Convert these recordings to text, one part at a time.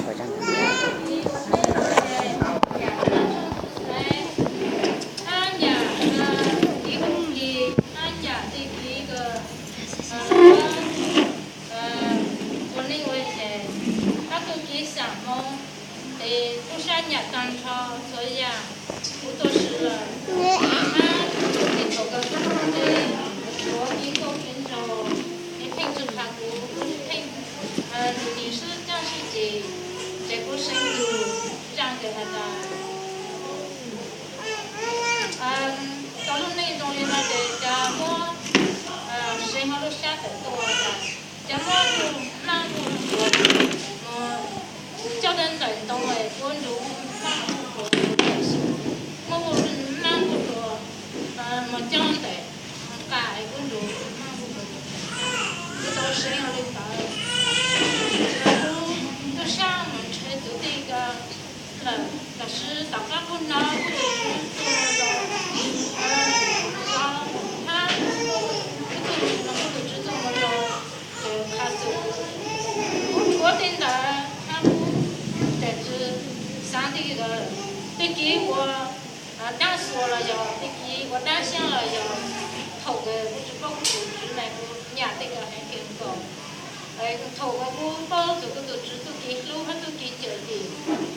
Hab nyam kiv hwj chim, hab nyam tej kiv ua neej ua yaig, hab tug kiv xyaam hmoo, ces tub sab nyam taag nrho txhua yaam kuv tuaj swv lawm. Hab thaum kawg kuv tug ntse yuav kiv nkauj kiv nraug, nws pheej tsi has kuv, kuv pheej nrug nws sib caab sib ceg, ces kuv seev lug zaaj tes has tas, tau lub neej zoo li no ces ca muab seev hauv lub sab tawm tuaj tas, ca muab tug hmab tug hluas mus coj rau ntawm ntoo es kuv nrug hmab tug hluas, muab tug hmab tug hluas mus coj ntawm nqaj es kuv nrug hmab tug hluas. Kuv tau seev ua li ntawd, kuv tub sab mus ntshe txug tij ko lawm, tab sis tom qab kuv hnov kuv tus tswv txuj zoo, hab kuv tug, kuv tus tswv txuj zoo, ces qha txug kuv, kuv dhuav tej ntawd hab kuv tseem tsi xaav tej, tej kiv ua dab xua los yog tej kiv ua dab xyab los yog, thaum kawg kuv tsi paub kuv tus tswv mas kuv nyam tej ko heev kawg nkaus. Thaum uas kuv paub txug kuv tus tswv txuj kev hlub hab txuj kev cawm dim,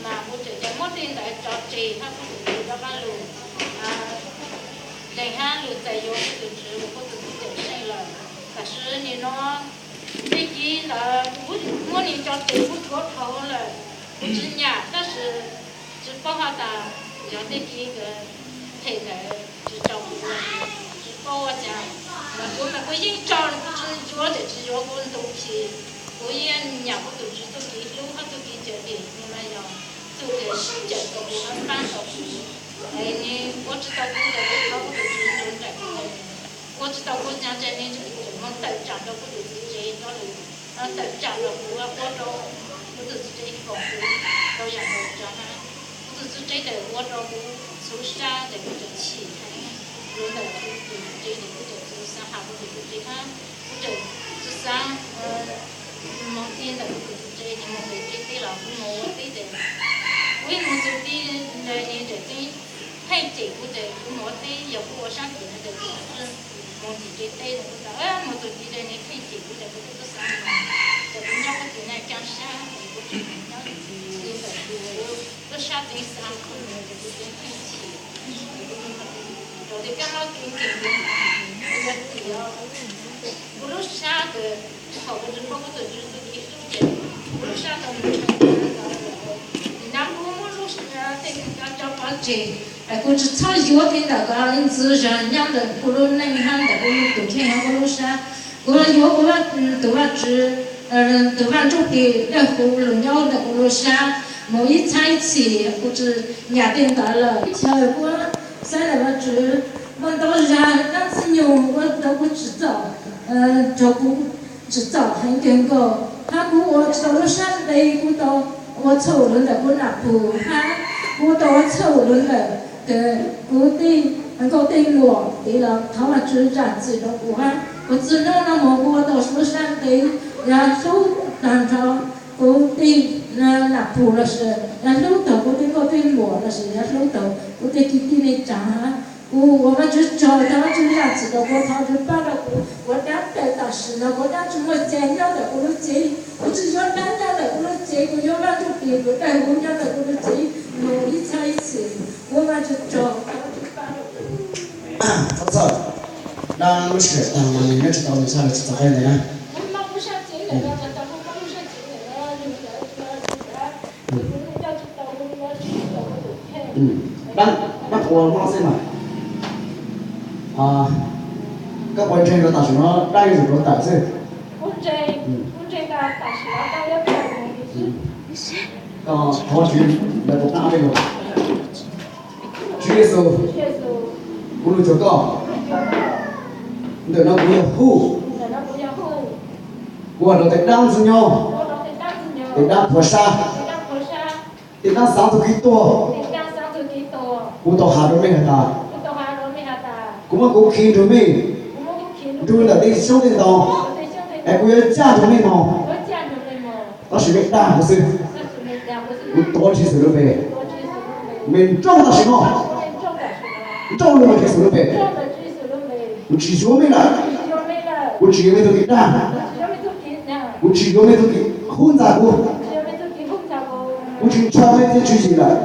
mas kuv tseem muab tej ntawd tso tseg hab kuv tseem rov qab lug nreeg hab lug txais yuav kuv tus tswv uas kuv tus txiv cawm seej lawm. Tab sis nim no tej kiv ntawd kuv muab nws tso tseg, kuv dhuav dhau lawm, kuv tsi nyam, tab sis tsi paub has tas yog tej kiv ntawd phem ntawd tsi tso kuv, tsi paub ua cas, mas kuv mas kuv yeej tso, kuv tsi yuav ces tsi yuav, kuv ntu chim, kuv yeej nyam kuv tus tswv txuj kev hlub hab txuj kev cawm dim, nws mas yog txuj kev sib cawm tau kuv hab pab tau kuv. Es nws ua tsi tau kuv ces kuv thov kuv tus tswv nrug nraim kuv, ua tsi tau kuv ces nws tseem moog tawm tsaam rau kuv tus txiv tsev, tawm tsaam rau kuv, ua rau kuv tus txiv tsev foom kuv rau yaam ntau tsav hab. Kuv tus txiv tsev tseem ua rau kuv txhua sab ces kuv tseem chim heev. Lug ntawm kuv tus txiv tsev ces kuv tseem tsi xaav has kuv tus txiv tsev hab, kuv tseem tsi xaav moog ti ntawm kuv tus txiv tsev, nws moog pem tsev teb los kuv moog ua teb ces kuv ib moog txug ti, nws tseem tseem pheej cem kuv ces kuv moog ua teb, yog kuv ua sab tim no ces kuv moog tim tsev teb no, kuv tas moog txug tim tsev nws pheej cem kuv ces kuv tub tub xaav moog, ces kuv nyob kuv tim no caaj sab es kuv tseem nyob ti ntawm kuv tub sab tsev xaav kuv ces kuv tseem pheej chim, rau tej kab mob kev nkeeg, kuv yog tim kuv lub sab kws thaum kuv tsi paub kuv tus tswv txuj kev hlub ces kuv lub sab tau mus tshee ntawd, nim no kuv muab lub tej ko tso pov tseg, kuv tsi txhob yuav tej ntawm ko ntxiv zog nyob ntawm kuv lub neej hab ntawm kuv lub tus kheej hab kuv lub sab. Kuv yuav kuv tus Vajtswv, tus Vaj Ntsujplig dlej huv lug nyob ntawm kuv lub sab mus ib txhab ib txhis, kuv tsi nyam tej ntawd lawm. Chaw kuv saib lawm Vajtswv, muaj ntau zag dlaab ntxwg nyoog ua rau kuv tsim txom, rau kuv tsim txom heev kawg nkaus, hab kuv ua tsi tau lub sab ntev, kuv tau ua txhawj lug ntawm kuv nam pug hab kuv tau ua txhawj lug ntawm kuv tej nkauj tej muam, tes los thov Vajtswv zam txim rau kuv hab kuv txij hnub no moog kuv ua tau lub sab ntev, yog hlub tag nrho kuv tej nam pug lossis yog hlub tau kuv tej nkauj tej muam lossis yog hlub tau kuv tej kwv tij neej tsaa hab kuv ua Vajtswv tsaug, thov Vajtswv zam txim rau kuv, thov Vajtswv pab rau kuv. Kuv dlaab tawm tam sim no kuv dlaab tsi muaj ceg nyob ntawm kuv lub cev, kuv tsi yuav dlaab nyob ntawm kuv lub cev, kuv yuav Vaj Ntsujplig tus dlej huv nyob ntawm kuv lub cev mus ib txhab ib txhis. Kuv ua Vajtswv tsaug, thov Vajtswv pab rau kuv. Txhob txhawj, dlaab lub sij hawm taag mas nws nyob tsis tau nws txhaj le tsis txaus qe ntawd na. Dlaab, dlaab ua mob xwb mas. Koj puas ntseeg rau tam sim no dlaab yuav tsum rau tawm xwb? Koj thov Vajtswv lawv puas pab peb lug? Tswv Yexus, kuv lug cuag koj. Ntawm no kuv yog Huj. Kuv has rau tej dlaab ntxwg nyob, tej dlaab plhuav sab, tej dlaab xaav txug kev tuag. Kuv tau has rau mej has tas, kuv muab kuv khi nrug mej, nrug ntawm tej xyoob tej ntoo, es kuv yuav caj nrug mej moog, tab sis mej dag kuv xwb. Kuv tuav Tswv Yexus lub npe, mej nrauj tam sim no, nrauj lug ntawm Tswv Yexus lub npe. Kuv tsis yuav mej lawm, kuv tsis yuav mej tug kis dag, kuv tsis yuav mej tug kis hub ntxa kuv, kuv tsis ntshaw mej tej tswv yim lawm,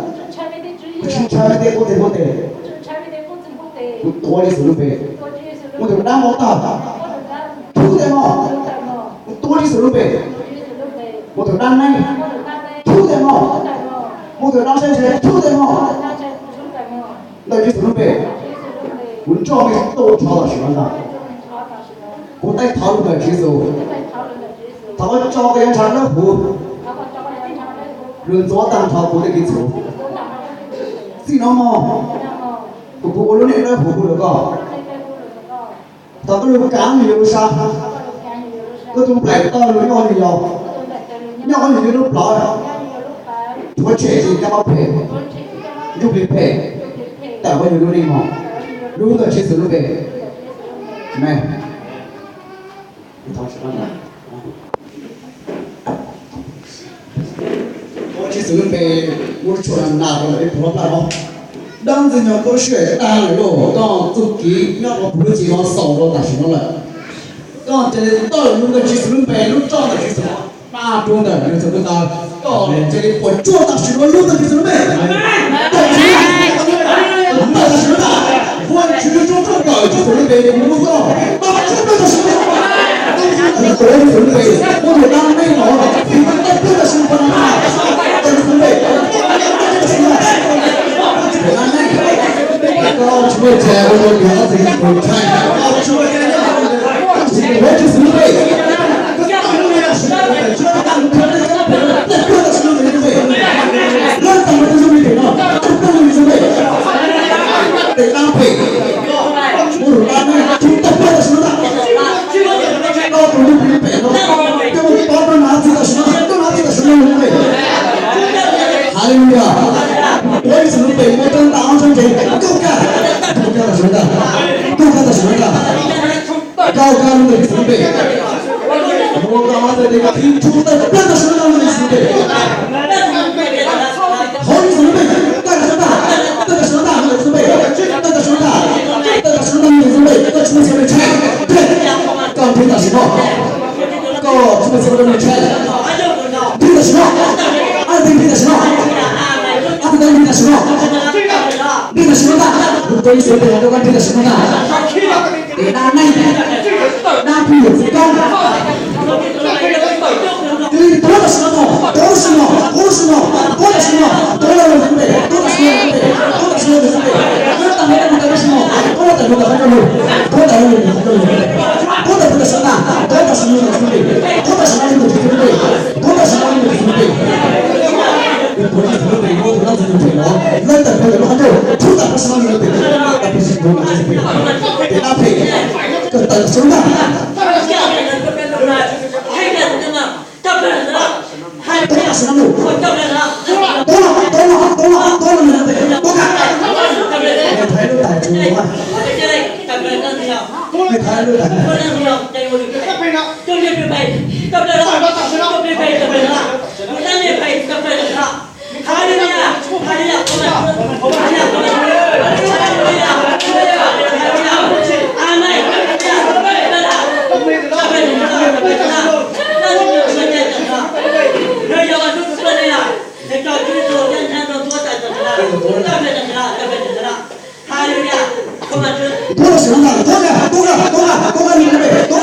kuv tsis ntshaw mej tej qub teg qub teg. Kuv tuav Tswv Yexus lub npe, muaj tus dab npau taws, thub tawm mus. Kuv tuav Tswv Yexus lub npe, muaj tus dab neeg, thub tawm mus. Muaj tus dab saib ntshai, thub tawm mus. Ntawm Tswv Yexus lub npe, kuv nrauj mej tuaj ua tsov tam sim no ntag. Kuv tab thov lug ntawm Tswv Yexus, thov koj tso koj yav ntshav dawb huv lug ntxuav tag nrho kuv tej kev txhaum. Txij no mus, kuv pub ua lub neej dawb huv pub rua koj. Thov koj lug kav nwg yuav lub sab, koj tus nplaim tawg lug nyob hov nwg yau, nyob hov nwg yuav lub plawv, rhuav tshem tsis nyob qab phem, ntsuj plig phem, tawm huv nwg lub neej mus. Lug ntawm Tswv Yexus lub npe, amees. Tuav Tswv Yexus lub npe, muab lub tshuaj no na rau ntawm peb puab plab no. Dab Ntxwg Nyoog kub siab tag lawm lauj, koj txuj kev nyob rau puv lub cev no xaus rau tam sim no lawm. Koj cia li tawm lug ntawm Tswv Yexus lub npe, lub roj ntawm Tswv Yexus na rau ntawm nwg txhua tus taw. Koj cia li puas tsuaj tam sim no lug ntawm Tswv Yexus lub npe. Tawm tam sim no, tawm tam sim no ntag. Vajtswv tub rog kawm Tswv Yexus lub npe, kuv muab koj tawm tam sim no. Tawm Tswv Yexus lub npe, muab tus dab neeg no, tawm tam sim no, tawm Tswv Yexus lub npe. Haleluya. Tuav Yexus lub npe muab rab ntaj ob sab ntsev nkaug kaj, nkaug kaj tam sim no ntag, nkaug kaj tam sim no ntag. Nkaug kaj lug ntawm Yexus lub npe. Muab koj ob txhais tes khi rhu tawm plaws tam sim no ntag lug ntawm Yexus lub npe. Hauv Yexus lub npe, tawm tam sim no ntag, tawm tam sim no ntag lug ntawm Yexus lub npe, tawm tam sim no ntag, tawm tam sim no ntag lug ntawm Yexus lub npe, koj tsis muaj txhua tus ntshai. Koj nrhiav tam sim no, koj tsis muaj txhua tus ntshai. Nrhiav tam sim no, ab tsi nrhiav tam sim no, ab tsi nrhiav tam sim no, nrhiav tam sim no ntag, lug ntawm Yexus lub npe, koj nrhiav tam sim no ntag. Tes dab neeg, dab plig yawm txwv koob, cia li tuav tam sim no, tuav tam sim no, tuav tam sim no, tuav tam sim no, tuav lug ntawm Yexus lub npe, tuav tam sim no ntag, tuav tam sim no ntag, tuav tam sim no, tuav tam sim no, tuav tam sim no ntag, tuav tam sim no ntag, tuav tam sim no ntag, tuav tam sim no ntag, tuav tam sim no ntag, tuav tam sim no ntag, tuav tam sim no ntag, tuav tam sim no ntag. Lawv tawm plaws ntawm lub qab ntuj, rhu tawm plaws sim no ntawm pem, tawm plaws sim no ntawm pem, tes dab phem, koj tawm sim no ntag. Tuav tam sim no mus, tuav tam sim no mus, tuav tam sim no ntawm pem, tuav tam, mej thaiv lub tais tsuas mus, mej thaiv lub tais, tuav tam sim no ntag, tuav, tuav, tuav, tuav, tuav, tuav, tuav,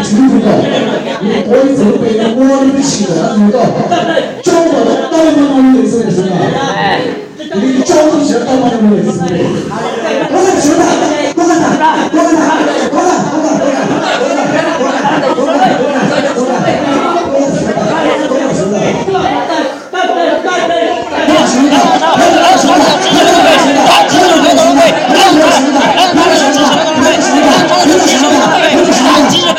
Tsis muaj tus kom, kuv ua ib txwm lub npe no muab lub tib si kom dab tsi koj, tsoo kom tau tau mas no lub npe xwb sawv daws. Li tsoo tib si tau mas no lub npe xwb. Koj sawv daws, koj sawv daws, koj sawv daws, koj sawv daws, koj sawv daws, koj sawv daws, koj sawv daws, koj sawv daws, koj sawv daws, koj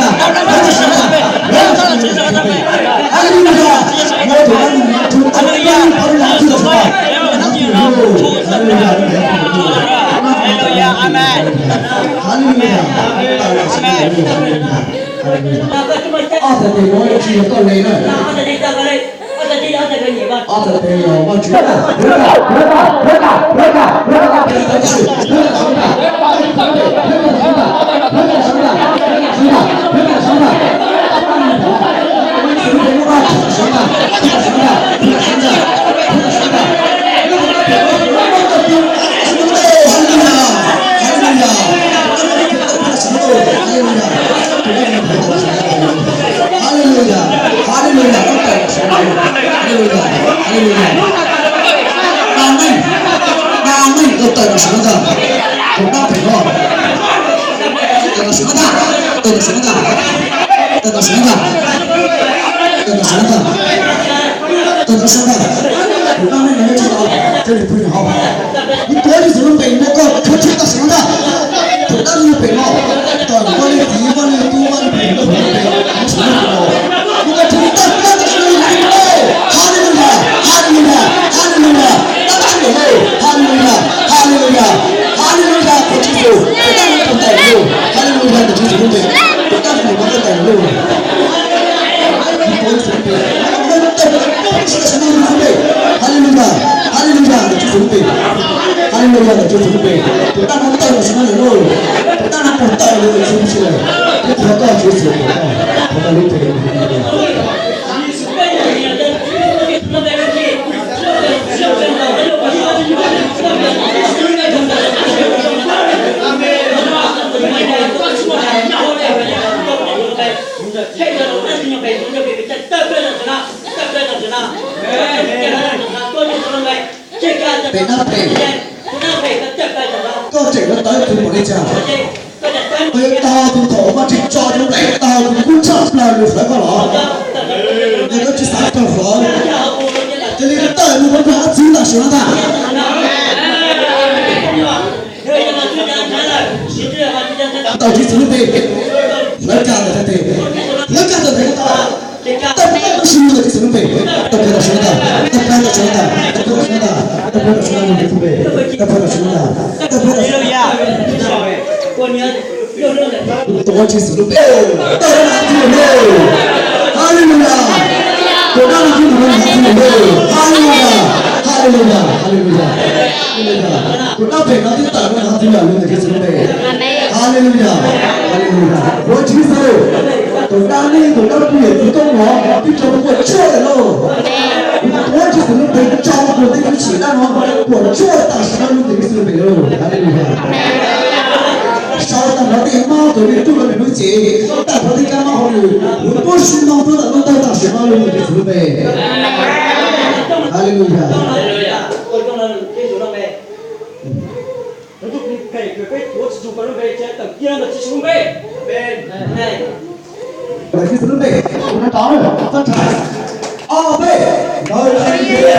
sawv daws. Haleluya. Ob txhais tes no tsis yog koj le na. Ob txhais tes yog Vajtswv na. Haleluya, haleluya, haleluya, koj tawm los sawv ntawm, haleluya, haleluya. Amees, amees, koj tawm los sawv ntawm, tus dab phem no, tawm los sawv ntawm, tawm los sawv ntawm, tawm los sawv ntawm, tawm los sawv ntawm, tawm los sawv ntawm. Tus dab neeg no nyob tsis tau, thiaj li pheej hauv. Kuv tuav Yexus lub npe no koj rhuav tshem tawm sawv ntawm. Tus dab neeg phem no, tawm vaj leej txiv vaj leej tub vaj leej phem no, mus sawv ntawm no, mus koj rhuav tawm vaj leej txiv vaj leej tub. Haleluya, haleluya, haleluya, dab tsi lawm lauj, haleluya, haleluya, haleluya, qhuas Tswv Yexus, tus dab neeg puas tawm lauj, haleluya, ntawm Tswv Yexus lub npe, tus dab neeg no tawm lauj. Haleluya, haleluya, ntawm Tswv Yexus lub npe. Haleluya, ntawm Tswv Yexus lub npe. Tus dab no tawm los sawv ntawm lauj. Tus dab no puas tawm los ntawm Tswv Yexus lawm. Kuv thov koj Tswv Yexus, thov koj, thov koj lub npe. Pem dab pem, koj tseem yuav tawv tus npaum li cas? Tawv tau tus thaum Vajtswv tso cov nplaim tau tus kub tshaj plaws lug hlawv koj los? Yog koj tsis xav tau hlawv, cia li tawm mus ua nplog dab txwv tam sim no ntag. Tawm Tswv Yexus lub npe, hlawv kag ntawm tes, hlawv kag ntawm tes. Tawm plaws tus ntawm Tswv Yexus lub npe, tawm plaws tam sim no ntag, tawm plaws tam sim no ntag, tawm plaws tam sim no ntag, tawm plaws tam sim no ntag, tawm plaws tam sim no ntag, tawm plaws tam sim no ntag. Kuv tuav Tswv Yexus lub npe, tawm plaws tam sim no ntag. Haleluya. Tus dab no twb mus rau nram txwv lawm. Haleluya, haleluya, haleluya, haleluya. Tus dab phem no twb tawm rau nram txwv lawm, ntawm Tswv Yexus lub npe. Haleluya, haleluya. Thov Tswv Yexus. Tus dab neeg tus dab phem tus koob no twb raug puas tsuaj lawm lauj. Kuv thov Yexus lub npe tso rau tej tub tsim dab no puas tsuaj tam sim no lub npe Yexus lub npe lauj. Haleluya. Sau tag nrho tej mob tus neeg tuaj rau hnub ces tag nrho tej kab mob hauj lwm kuv tuaj sim no tuaj tawm lub tawg tam sim no lub npe Yexus lub npe. Haleluya. Ntawm Yexus lub npe, kuv nrog tau, txhob ntshai. Ob peb. Haleluya, haleluya,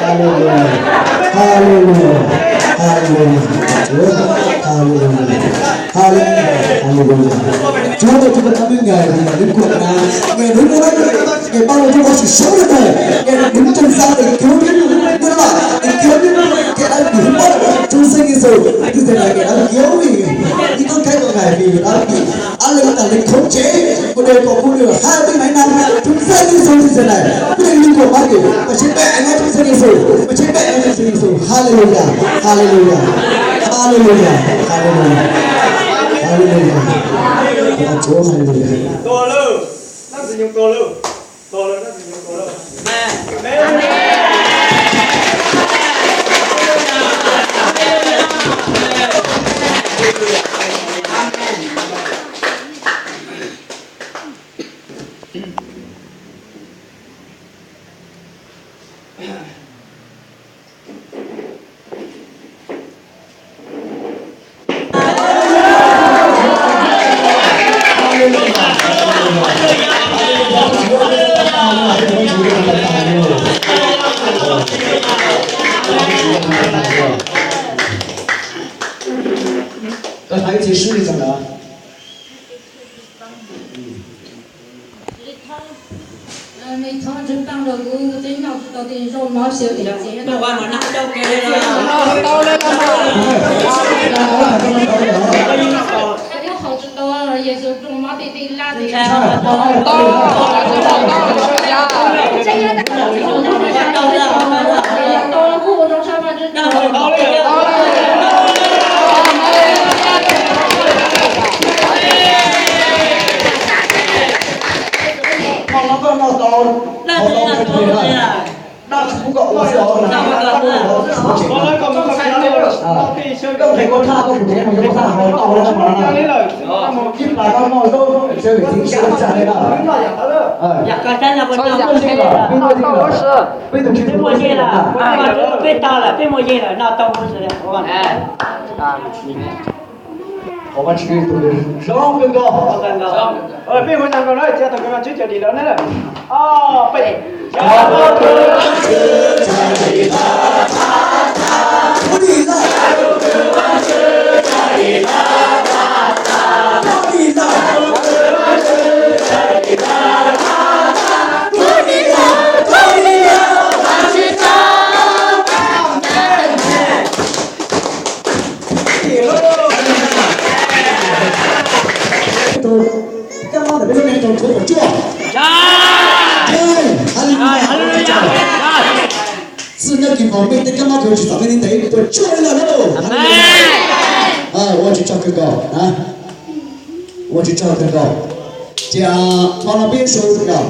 haleluya. Haleluya, haleluya, haleluya. Haleluya, haleluya, haleluya, haleluya, haleluya, haleluya. Haleluya. Chúa cho chúng con thắp nến ngày thì là đến cuộn na. Ngày đến đó, ngày ban cho con sự sống được này. Ngày đến trong gia đình thiếu niên, nhân loại, thiếu niên, thì đã bị hút máu. Chúng sinh Giêsu, như thế này, ngày đã thiếu đi. Những con cái của Ngài vì đã bị áp lực, tàn lệnh khống chế của đời của phụ nữ hai mươi mấy năm. Chúng sinh Giêsu như thế này, quyết định linh của bác Và chính bệ nó trong danh Giêsu. Và chính bệ nó trong danh Giêsu. Hallelujah. Hallelujah. Hallelujah. Hallelujah. Hallelujah. Hallelujah. Tua lawm. Nab ntxwv nyoog tua lawm. Tua lawm, nab ntxwv nyoog tua lawm. Amen. Koj thaiv ib txhia swb li txog ntawd. Mej txhob ntseeg taag rua kuv, kuv teb noj tsis tau tej zaub mov xyaw tim txiv. Noj tsis tau, Yexus rua mov tej tej lab tej. Noj no koj noj tau, haus tau tsis phem na. Dab tsis pub koj ua xwb os, dab tsis pub koj ua xwb os. Koj nqhis koj thaj, koj kuv tsev mus koj thaj haus tau na mas na. Ib plag koj noj zaub, sawv daws txiv sawv daws txag li na. Peb muaj yeej lawm, peb muaj yeej lawm, peb tus tsis muaj yeej lawm, peb tau lawm, peb muaj yeej lawm, noj tau. Qhov Vajtswv tus zoo kawg nkaus. Peb hu zog nkaus na, txiav taug kev mas tswv cov dim lawm na. Ob peb. rau kab mob ntawm peb lub neej rau txhua puas tsuaj? Haleluya. Txij nyob kis nkaus mej tej kab mob kws tsis txom mej ntev ntev puas tsuaj li lawm lauj? Ua tsis tsaug kawg nkaus, ua tsis tsaug kawg nkaus. Ces hmo no peb yuav su yom,